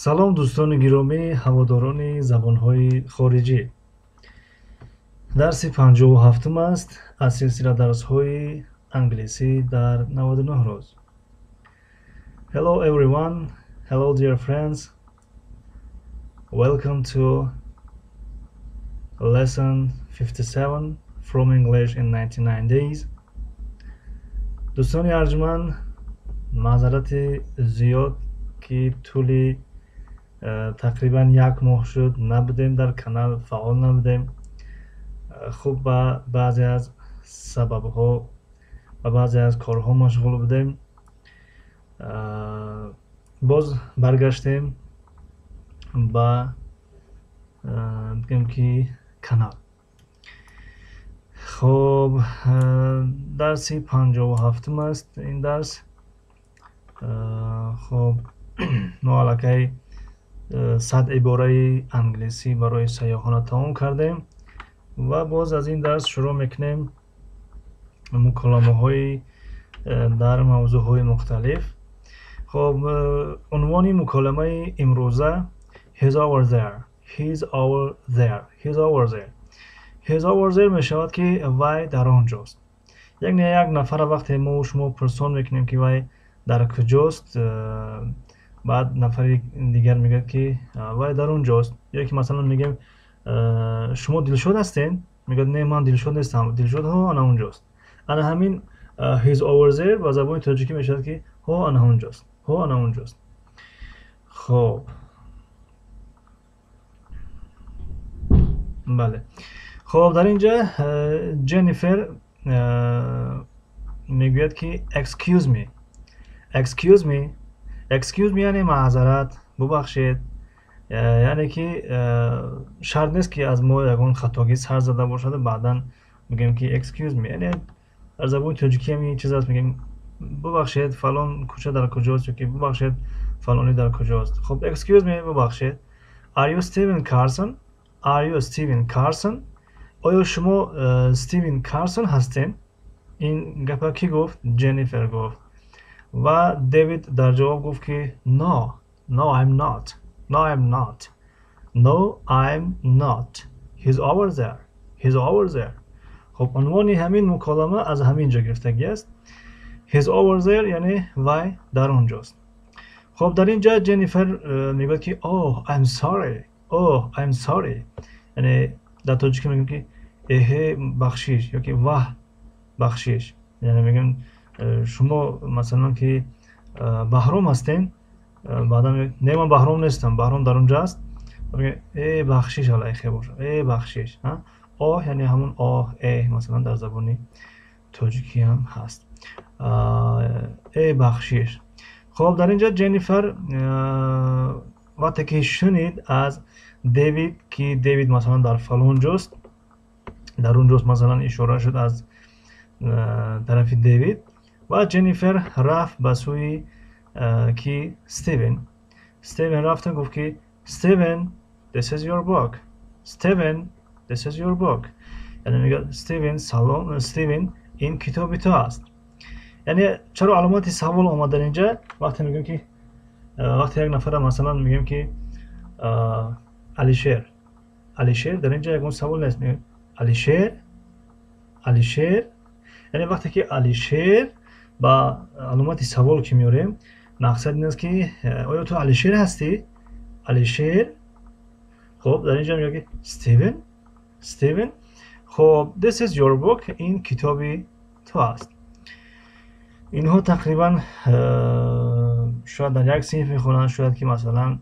Салом, дӯстони гиромӣ, ҳаводорони забонҳои хориҷӣ. Дарси 57-ум аст аз силсила дарсҳои англисӣ дар 99 рӯз. Hello everyone, hello dear friends. Welcome to lesson 57 from English in 99 days. Дӯстони арҷманд, маъзарати зиёд, ки тӯли тақрибан як моҳ шуд, набудем дар канал, фаъол набудем. Хуб, ба баъзе аз сабабҳо ва баъзе аз корҳо машғул будем. Боз баргаштем ба, бигем ки, канал. Хуб, дарси 57-ум аст ин дарс. Хуб, мо аллакай 100 ибораи англисӣ барои сайёҳона тамом кардем ва боз аз ин дарс шурӯъ мекунем муколамаҳои дар мавзӯъҳои мухталиф. Хуб, унвони муколамаи имрӯза: "He's over there, he's over there, he's over there." "He's over there" мешавад, ки вай дар он ҷост. Яъне як нафара вақте мо шумо пурсон мекунем, ки вай дар куҷост, баъд нафари дигар мегӯяд, ки вай дар он ҷост. Ё ки масалан мегӯем: "Шумо Дилшод ҳастед?" Мегӯяд: "Не, ман Дилшод нестам, Дилшод ҳо ана он ҷост." Ана ҳамин "he's over there" ба забони тоҷикӣ мешавад, ки ҳо ана он ҷост, ҳо ана он ҷост. Хуб, бале. Хуб, дар ин ҷа Ҷеннифер мегӯяд, ки "Excuse me, excuse me." "Excuse me" яъне маъзарат, бубахшед. Яъне ки шарт нест, ки аз мо ягон хатогӣ сар зада бошаду баъдан мегӯем, ки "excuse me". Яъне дар забони тоҷикӣ ҳам ин чиз аст, мегӯем: "Бубахшед, фалон кӯча дар куҷост?" ё ки "Бубахшед, фалонӣ дар куҷост?" Хуб, "Excuse me", бубахшед. "Are you Steven Carson? Are you Steven Carson?" Оё шумо Стивен Карсон ҳастед? Ин гапа кӣ гуфт? Ҷеннифер гуфт. Ва Дэвид дар ҷавоб гуфт, ки "No, no, I'm not. No, I'm not. No, I'm not. He's over there. He's over there." Хуб, унвони ҳамин муколама аз ҳамин ҷо гирифтагӣ аст: "He's over there", яъне вай дар он ҷост. Хуб, дар ин ҷа Ҷеннифер мегӯяд, ки "Oh, I'm sorry. Oh, I'm sorry." Яъне дар тоҷикӣ мегӯем, ки эҳе, бахшиш ё ки ваҳ, бахшиш. Яъне мегӯем: "Шумо масалан ки Баҳром ҳастем?" Баъдан мегӯяд: "Не, ман Баҳром нестам, Баҳром дар он ҷо аст." Э, бахшиш, алайхе бошад, э, бахшиш. Оҳ яъне ҳамон оҳ, эҳ, масалан, дар забони тоҷикӣ ҳам ҳаст, э, бахшиш. Хуб, дар ин ҷо Ҷеннифер вақте ки шунид аз Дэвид, ки Дэвид масалан дар фалон ҷост, дар он ҷост, масалан, ишора шуд аз тарафи Дэвид, ва Ҷеннифер рафт ба сӯи ки Стивен. Стивен рафта гуфт, ки "Стивен, this is your book. Стивен, this is your book." Яъне мегӯяд: "Стивен, салом, Стивен, ин китоби ту аст." Яъне чаро аломати савол омад дар инҷа? Вақте мегӯем, ки вақте як нафара масалан мегӯем, ки Алишер, Алишер, дар инҷа ягон савол нест. Мегӯем: "Алишер, Алишер." Яъне вақте ки Алишер ба аломати савол ки меорем, мақсад ин аст, ки оё ту Алишер ҳастӣ, Алишер? Хуб, дар инҷа мегӯяд, ки "Стивен, Стивен, хуб, this is your book", ин китоби ту аст. Инҳо тақрибан шояд дар як синф мехонанд, шояд ки масалан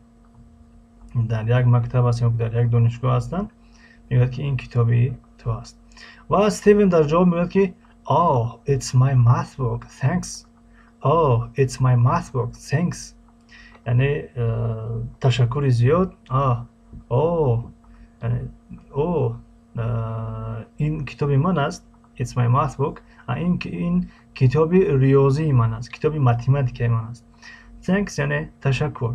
дар як мактаб аст ё дар як донишгоҳ ҳастанд. Мегӯяд, ки ин китоби ту аст. Ва Стивен дар ҷавоб мегӯяд, ки "Oh, it's my math book, thanks. Oh, it's my math book, thanks." Яъне ташаккури зиёд. О, о, ин китоби ман аст. "It's my math book", ин китоби риёзии ман аст, китоби математикаи ман аст. "Thanks" яъне ташаккур.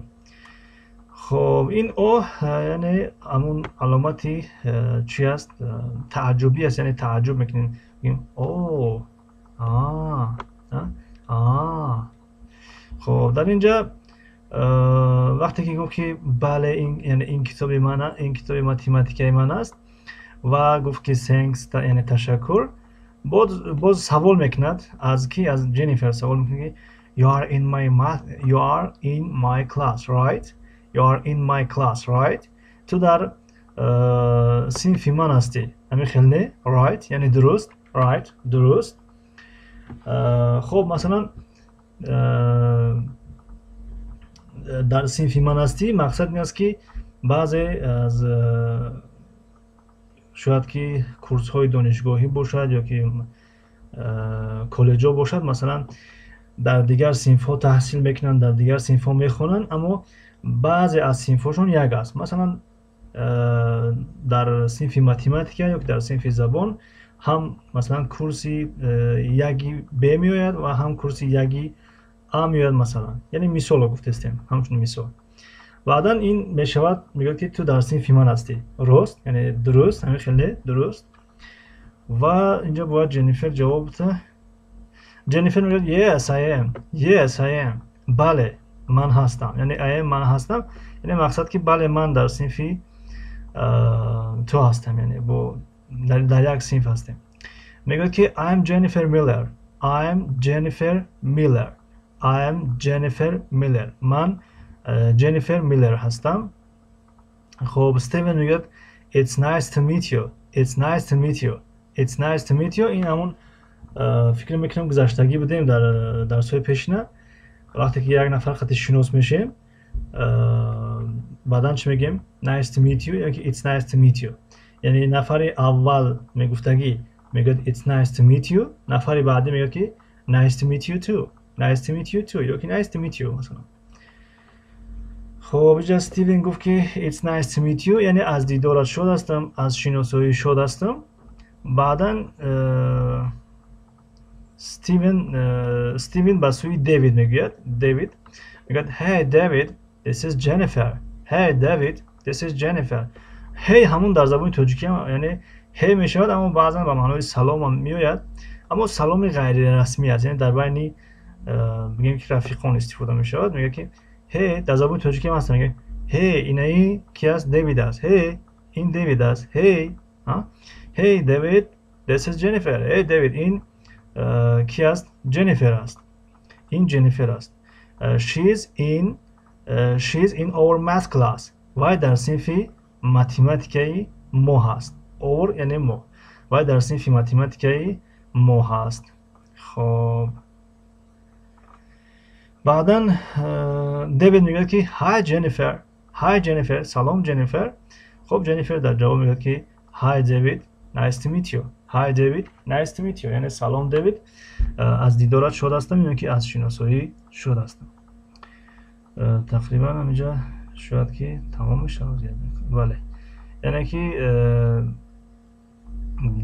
Хуб, ин "oh" яъне ҳамун аломати чи аст? Тааҷҷубӣ аст, яъне тааҷҷуб мекунем, мегӯем: "О, а, а." Хуб, дар ин ҷа Вақте ки гуфт, ки бале, яъне ин китоби ман, ин китоби математикаи ман аст, ва гуфт, ки thanks, яъне ташаккур, боз савол мекунад аз ки? Аз Ҷеннифер савол мекунад, ки you are in my class, right? You are in my class, right? Ту дар синфи ман ҳастӣ, ҳамин хел не? Right яъне дуруст, right дуруст. Хуб, масалан, дар синфи ман ҳастӣ, мақсад ин аст, ки баъзе аз шояд ки курсҳои донишгоҳӣ бошад ё ки коллеҷҳо бошад, масалан, дар дигар синфҳо таҳсил мекунанд, дар дигар синфҳо мехонанд, аммо баъзе аз синфҳошон як аст. Масалан, дар синфи математика ё ки дар синфи забон ҳам, масалан, курси яги б меояд ва ҳам курси яги а меояд, масалан, яъне мисолро гуфтестем, ҳамчун мисол. Баъдан ин мешавад, мегӯяд, ки ту дар синфи ман ҳастӣ, рост, яъне дуруст, ҳамин хел не, дуруст? Ва инҷо бояд Ҷеннифер ҷавоб бита. Ҷеннифер мегӯяд: "Yes, I am. Yes, I am." Бале, ман ҳастам, яъне I am ман ҳастам, яъне мақсад, ки бале, ман дар синфи ту ҳастам, яъне бо дар як синф ҳастем. Мегӯяд, ки I'm Jennifer Miller. I'm Jennifer Miller. I'm Jennifer Miller. Ман Ҷеннифер Миллер ҳастам. Хуб, Стивен мегӯяд: "It's nice to meet you. It's nice to meet you. It's nice to meet you." Ин ҳамун, фикр мекунам, гузаштагӣ будем дар дарсҳои пешина. Вақте ки як нафар қати шинос мешем, баъдан чӣ мегӯем? Nice to meet you ёки it's nice to meet you. Яъне нафари аввал мегуфтагӣ мегӯяд: "It's nice to meet you." Нафари баъдӣ мегӯяд, ки nice to meet you too, nice to meet you too ёки nice to meet you, масалан. Хуб, иҷа Стивен гуфт, ки it's nice to meet you, яъне аз дидорат шод ҳастам, аз шиносоӣ шод ҳастам. Баъдан Стивен ба сӯи Дэвид мегӯяд. Дэвид мегӯяд: "Hey, David, this is Jennifer. Hey, David, this is Jennifer." Hey ҳамун дар забони тоҷикӣ яъне ҳей мешавад, аммо баъзан ба маънои саломам меояд, аммо саломи ғайрирасмӣ аст, яъне дар байни, бигем ки, рафиқон истифода мешавад. Мегӯяд, ки hey, дар забони тоҷикӣ ҳам ҳаст, мегӯяд: ҳей, инаи ки аст? Дэвид аст. Ҳей, ин Дэвид аст. Hey, hey, David, this is Jennifer. Hey, Дэвид, ин ки аст? Ҷеннифер аст, ин Ҷеннифер аст. She's in our math class. Вай дар синфи математикаи мо ҳаст. Our яъне мо. Вай дар синфи математикаи мо ҳаст. Хоб, баъдан Дэвид мегӯяд, ки hi, Jennifer. Hi, Jennifer. Салом, Ҷеннифер. Хуб, Ҷеннифер дар ҷавоб мегӯяд, ки hi, David, nice to meet you. Hi, David, nice to meet you. Яъне салом, Дэвид, аз дидорат шод ҳастам ё ки аз шиносоӣ шод ҳастам. Тақрибан ҳаминҷа шояд ки тамом мешавад. Бале, яъне ки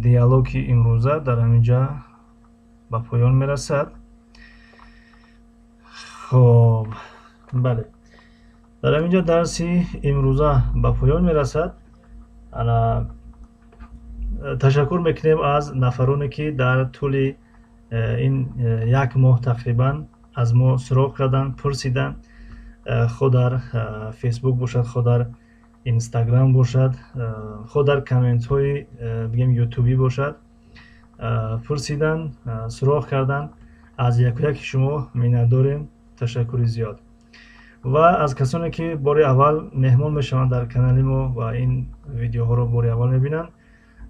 диалоги имрӯза дар ҳаминҷа ба поён мерасад. Хоб, бале, дар ҳаминҷа дарси имрӯза ба поён мерасад. Ана, ташаккур мекунем аз нафароне, ки дар тӯли ин як моҳ тақрибан аз мо суроғ карданд, пурсиданд, хо дар Фейсбук бошад, хо дар Инстаграм бошад, хо дар комментҳои, бигем, Ютубӣ бошад, пурсиданд, суроғ карданд. Аз яку яки шумо миннатдорем, ташаккури зиёд. Ва аз касоне, ки бори аввал меҳмон мешаванд дар канали мо ва ин видеоҳоро бори аввал мебинанд,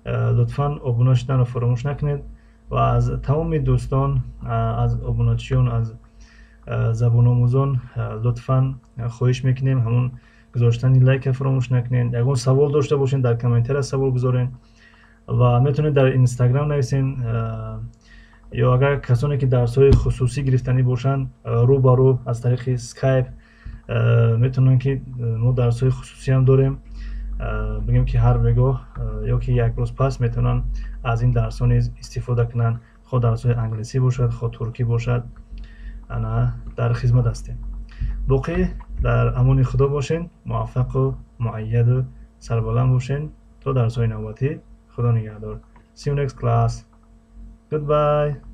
лутфан обуна шуданро фаромӯш накунед. Ва аз тамоми дӯстон, аз обуначиён, аз забономӯзон лутфан хоҳиш мекунем, ҳамун гузоштани лайка фаромӯш накунед. Ягон савол дошта бошед, дар комментария савол гузоред ва метавонед дар Инстаграм нависен, ё агар касоне, ки дарсҳои хусусӣ гирифтанӣ бошанд, рӯ ба рӯ аз тариқи Скайп метавонанд, ки мо дарсҳои хусусиам дорем. Бигем ки, ҳар бегоҳ ё ки як рӯз пас метавонанд аз ин дарсҳо низ истифода кунанд, хо дарсҳои англисӣ бошад, хо туркӣ бошад. Ана, дар хизмат ҳастем. Боқӣ дар амони Худо бошед, муваффақу муайяду сарбаланд бошед. То дарсҳои навбатӣ, Худо нигаҳдор. See you next class. Goodbye.